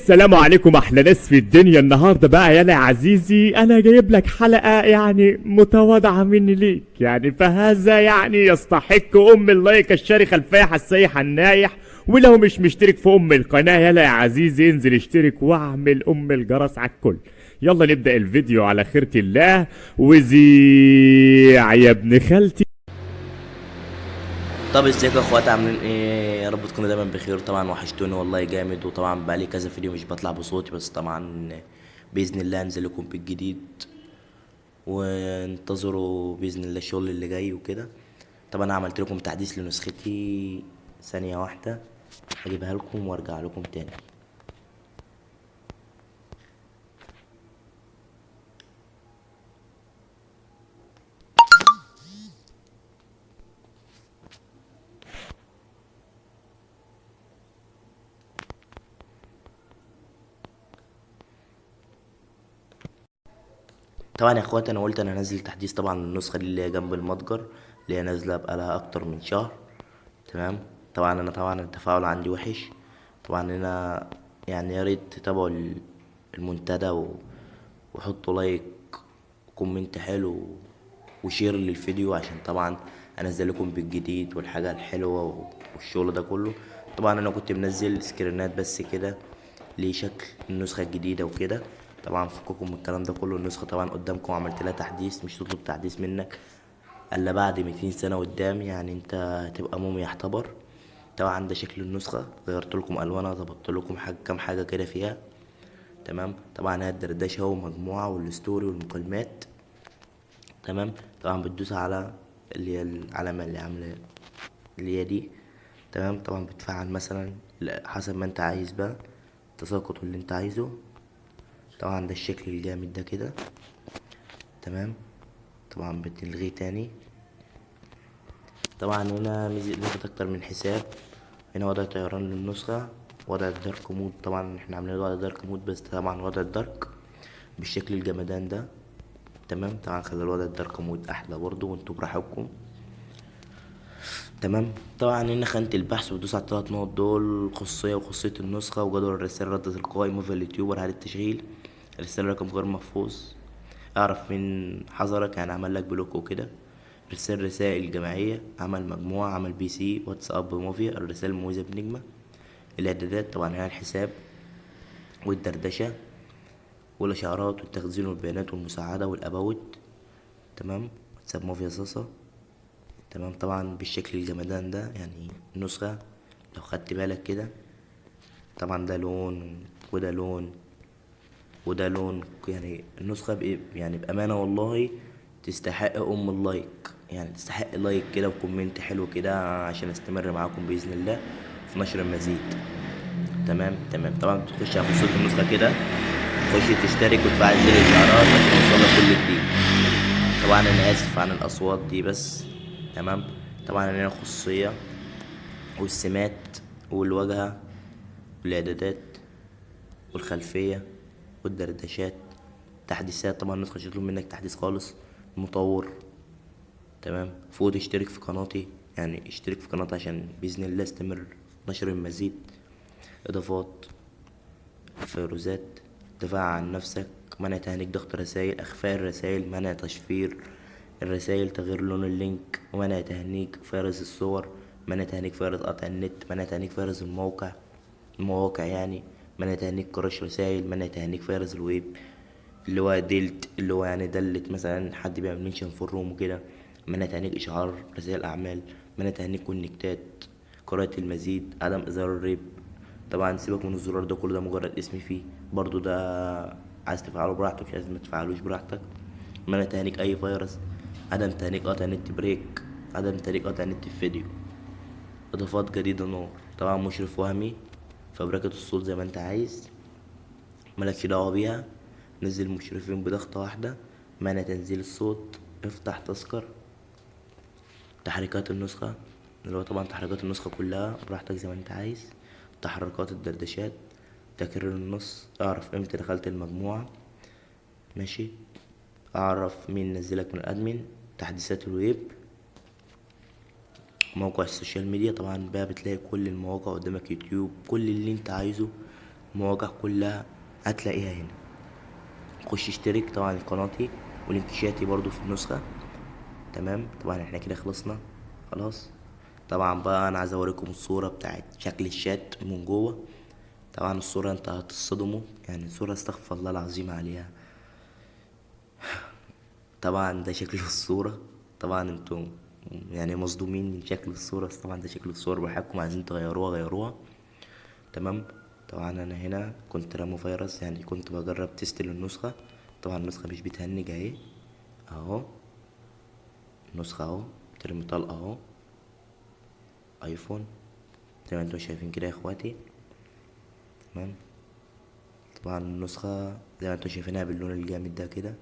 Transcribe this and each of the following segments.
السلام عليكم احلى ناس في الدنيا. النهارده بقى يا عزيزي انا جايب لك حلقة يعني متواضعة مني ليك، يعني فهذا يعني يستحق ام ال like الشارخ الفايح السايح النايح. ولو مش مشترك في ام القناة يلا يا عزيزي انزل اشترك واعمل ام الجرس على الكل. يلا نبدا الفيديو على خيرة الله. وزيع يا ابن خالتي. طب ازيكم يا اخوات، عاملين ايه؟ يا رب تكونوا دايما بخير. طبعا وحشتوني والله جامد، وطبعا بقالي كذا فيديو مش بطلع بصوتي، بس طبعا باذن الله انزل لكم بالجديد، وانتظروا باذن الله الشغل اللي جاي وكده. طبعا انا عملت لكم تحديث لنسختي، ثانية واحدة هجيبها لكم وارجع لكم تاني. طبعا يا اخوات انا قلت انا هنزل تحديث طبعا للنسخه دي اللي هي جنب المتجر، اللي هي نازله بقالها اكتر من شهر. تمام. طبعا انا التفاعل عندي وحش، طبعا انا يعني يا ريت تتابعوا المنتدى وحطوا like و comment حلو و share للفيديو، عشان طبعا انزل لكم بالجديد والحاجة الحلوة والشغل ده كله. طبعا انا كنت منزل سكرينات بس كده لشكل النسخة الجديدة وكده. طبعا فككم من الكلام ده كله، النسخة طبعا قدامكم عملت لها تحديث، مش تطلب تحديث منك الا بعد 200 سنة قدام، يعني انت هتبقى مومي يعتبر. طبعا ده شكل النسخة، غيرت لكم الوانها، ظبطت لكم كام حاجة كده فيها. تمام. طبعا هي الدردشة ومجموعة وال story والمكالمات. تمام. طبعا بتدوس على اللي هي العلامة اللي عامله اللي هي دي. تمام. طبعا بتفعل مثلا حسب ما انت عايز بقى التساقط اللي انت عايزه. طبعا ده الشكل الجامد ده كده. تمام. طبعا بتلغيه تاني. طبعا هنا ميزة اكتر من حساب، هنا وضع طيران للنسخة، وضع ال dark mode. طبعا احنا عاملين وضع dark mode، بس طبعا وضع ال dark بالشكل الجمدان ده. تمام. طبعا خلي الوضع ال dark mode احلى برضو، وانتوا براحتكم. تمام. طبعا هنا خانة البحث، وتدوس على التلات نقط دول، خصوصية وخصوصية النسخة وجدول الرسائل، رد تلقائي، موفي اليوتيوبر، إعادة التشغيل، رسالة رقم غير محفوظ، اعرف مين حذرك يعني عمل لك block وكده، رسائل رسائل جماعية، عمل مجموعة، عمل PC، واتساب موفي، الرسائل المميزة بنجمة، الاعدادات. طبعا هنا الحساب والدردشة والاشعارات والتخزين والبيانات والمساعدة وال about. تمام. واتساب مافيا صاصة. تمام. طبعا بالشكل الجمدان ده، يعني النسخة لو خدت بالك كده، طبعا ده لون وده لون وده لون، يعني النسخة يعني بأمانة والله تستحق أم ال like، يعني تستحق like كده و comment حلو كده عشان استمر معاكم بإذن الله في نشر المزيد. تمام. تمام. طبعا بتخش على خصوصية النسخة كده، تخش تشترك وتفعل زر الإشعارات عشان يوصلك كل جديد. طبعا أنا آسف عن الأصوات دي بس. تمام. طبعا هنا الخصوصية والسمات والواجهة والإعدادات والخلفية والدردشات، تحديثات. طبعا النسخة مش هتطلب منك تحديث خالص، مطور. تمام. فوق تشترك في قناتي، يعني اشترك في قناتي عشان بإذن الله استمر نشر المزيد. إضافات، فيروزات، دفاع عن نفسك، منع تهنيج ضغط رسائل، إخفاء الرسائل، منع تشفير الرسائل، تغيير لون ال link، ومنع تهنيج فيروس الصور، منع تهنيج فيروس قطع النت، منع تهنيج فيروس المواقع يعني، منع تهنيج crash رسائل، منع تهنيج فيروس الويب اللي هو delete، اللي هو يعني delete مثلا حد بيعمل mention في ال room وكده، منع تهنيج اشعار رسائل اعمال، منع تهنيج كونكتات، قراءة المزيد، عدم اظهار الريب. طبعا سيبك من الزرار ده كله، ده مجرد اسم فيه برضو، ده عايز تفعله براحتك، مش عايز ما تفعلوش براحتك. منع تهنيج اي فيروس، عدم تهنيج قطع نت break، عدم تهنيج قطع نت في فيديو، اضافات جديدة نور. طبعا مشرف وهمي، فبركة الصوت زي ما انت عايز، مالكش دعوة بيها. نزل مشرفين بضغطة واحدة، منع تنزيل الصوت، افتح تذكر، تحريكات النسخة اللي هو طبعا تحريكات النسخة كلها براحتك زي ما انت عايز، تحركات الدردشات، تكرير النص، اعرف امتى دخلت المجموعة، ماشي، اعرف مين نزلك من ال admin، تحديثات الويب، موقع ال social media. طبعا بقى بتلاقي كل المواقع قدامك، يوتيوب، كل اللي انت عايزه المواقع كلها هتلاقيها هنا. خش اشترك طبعا قناتي و link شاتي برضو في النسخة. تمام، طبعا احنا كده خلصنا خلاص. طبعا بقى انا عايز اوريكم الصورة بتاعت شكل الشات من جوه. طبعا الصورة انت هتصدموا، يعني الصورة استغفر الله العظيم عليها. طبعا ده شكل الصورة، طبعا انتم يعني مصدومين من شكل الصورة، بس طبعا ده شكل الصورة براحتكم، عايزين تغيروها غيروها. تمام، طبعا انا هنا كنت رامو فيروس، يعني كنت بجرب test للنسخة. طبعا النسخة مش بتهنج اهي، اهو النسخة اهو، ترمي طلقة اهو، ايفون زي ما انتم شايفين كده يا اخواتي. تمام، طبعا النسخة زي ما انتم شايفينها باللون الجامد ده كده.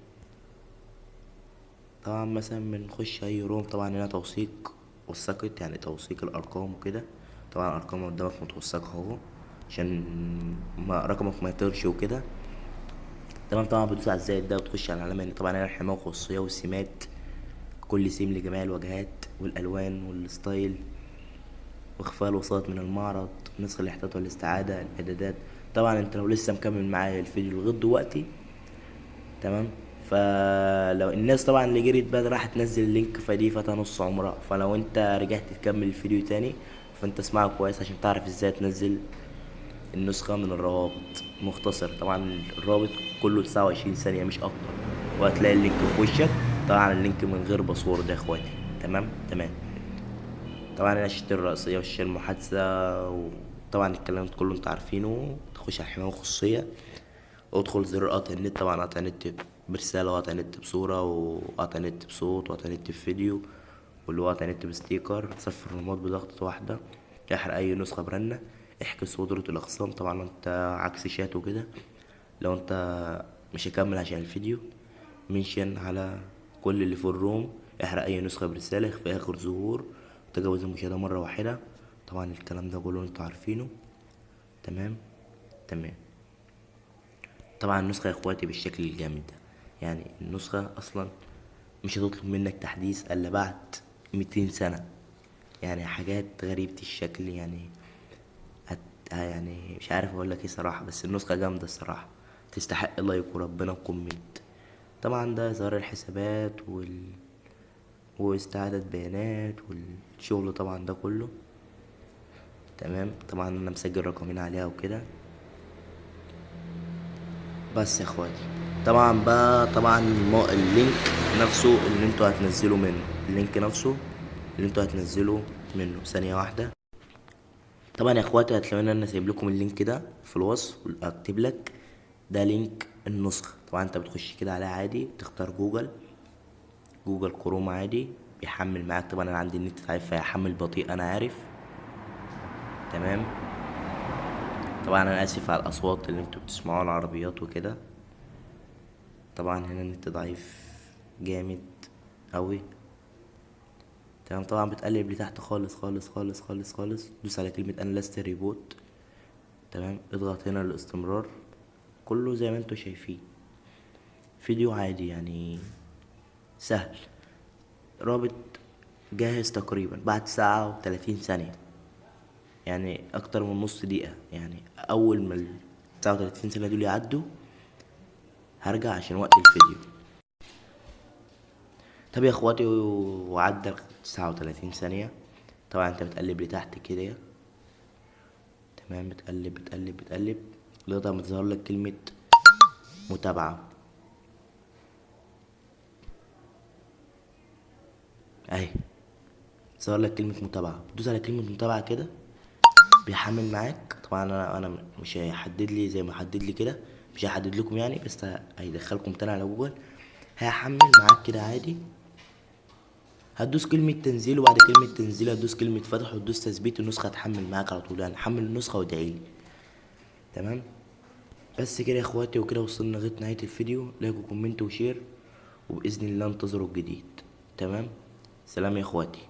طبعا مثلا بنخش اي room، طبعا هنا توثيق وثقت، يعني توثيق الارقام وكده. طبعا الارقام قدامك متوثقة اهو عشان ما رقمك ما يطيرش وكده. تمام، طبعا بتدوس على الزائد ده وتخش على العلامة دي. طبعا هنا الحماية والخصوصية والسمات، كل سيم لجميع الواجهات والالوان وال style، واخفاء الوسائط من المعرض، نسخ الاحتياط والاستعادة، الاعدادات. طبعا انت لو لسه مكمل معايا الفيديو لغاية دلوقتي، تمام، فلو الناس طبعا اللي جريت بقى راح تنزل ال link فدي فاتها نص عمرها. فلو انت رجعت تكمل الفيديو تاني فانت اسمعه كويس عشان تعرف ازاي تنزل النسخة من الروابط مختصر. طبعا الرابط كله 29 ثانية مش اكتر، وهتلاقي ال link في وشك. طبعا ال link من غير password يا اخواتي. تمام تمام. طبعا انا الشاشة الرئيسية والشاشة المحادثة، وطبعا الكلام كله انتوا عارفينه. تخش على الحماية والخصوصية، ادخل زر قطع النت. طبعا قطع النت برسالة، وقطع النت بصورة، وقطع النت بصوت، وقطع النت بفيديو، واللي هو قطع النت ب sticker، صفر الريموت بضغطة واحدة، احرق اي نسخة برنة، احكس قدرة الاخصام. طبعا انت عكس شات وكده، لو انت مش هكمل عشان الفيديو. mention على كل اللي في ال room، احرق اي نسخة برسالة، اخفي اخر ظهور، تجاوز المشاهدة مرة واحدة. طبعا الكلام ده كله انتوا عارفينه. تمام تمام. طبعا النسخة يا اخواتي بالشكل الجامد ده، يعني النسخة اصلا مش هتطلب منك تحديث الا بعد 200 سنة، يعني حاجات غريبة الشكل، يعني يعني مش عارف اقول لك ايه صراحة، بس النسخة جامدة الصراحة، تستحق like وربنا و comment. طبعا ده ظهر الحسابات واستعادة بيانات والشغل طبعا ده كله. تمام، طبعا انا مسجل رقمين عليها وكده بس يا اخواتي. طبعا بقى طبعا ال link نفسه اللي انتوا هتنزلوا منه، ال link نفسه اللي انتوا هتنزلوا منه، ثانية واحدة. طبعا يا اخواتي هتلاقوني انا سايب لكم ال link ده في الوصف، اكتب لك ده link النسخة. طبعا انت بتخش كده عليه عادي، تختار جوجل كروم عادي، بيحمل معاك. طبعا انا عندي النت ضعيف فهيحمل بطيء انا عارف. تمام، طبعا انا اسف على الاصوات اللي انتوا بتسمعوها العربيات وكده. طبعا هنا النت ضعيف جامد قوي. تمام، طبعا بتقلب لتحت خالص خالص خالص خالص خالص، دوس على كلمة انا لست ريبوت. تمام، اضغط هنا للاستمرار، كله زي ما انتوا شايفين، فيديو عادي يعني سهل. رابط جاهز تقريبا بعد ساعة وتلاتين ثانية، يعني اكتر من نص دقيقة. يعني اول ما الساعة وتلاتين ثانية دول يعدوا هرجع عشان وقت الفيديو. طب يا اخواتي، وعدى 39 ثانية. طبعا انت بتقلب لتحت كده، تمام، بتقلب بتقلب بتقلب لغاية ما تظهر لك كلمة متابعة اهي، ظهر لك كلمة متابعة، بتدوس على كلمة متابعة كده بيحمل معاك. طبعا انا مش هيحدد لي زي ما حدد لي كده، مش هيحدد لكم يعني، بس هيدخلكم تاني على جوجل، هيحمل معاك كده عادي. هتدوس كلمة تنزيل، وبعد كلمة تنزيل هتدوس كلمة فتح، وتدوس تثبيت، النسخة هتحمل معاك على طول. يعني حمل النسخة وادعيلي. تمام، بس كده يا اخواتي، وكده وصلنا لغاية نهاية الفيديو. like و comment و share، وبإذن الله انتظروا الجديد. تمام، سلام يا اخواتي.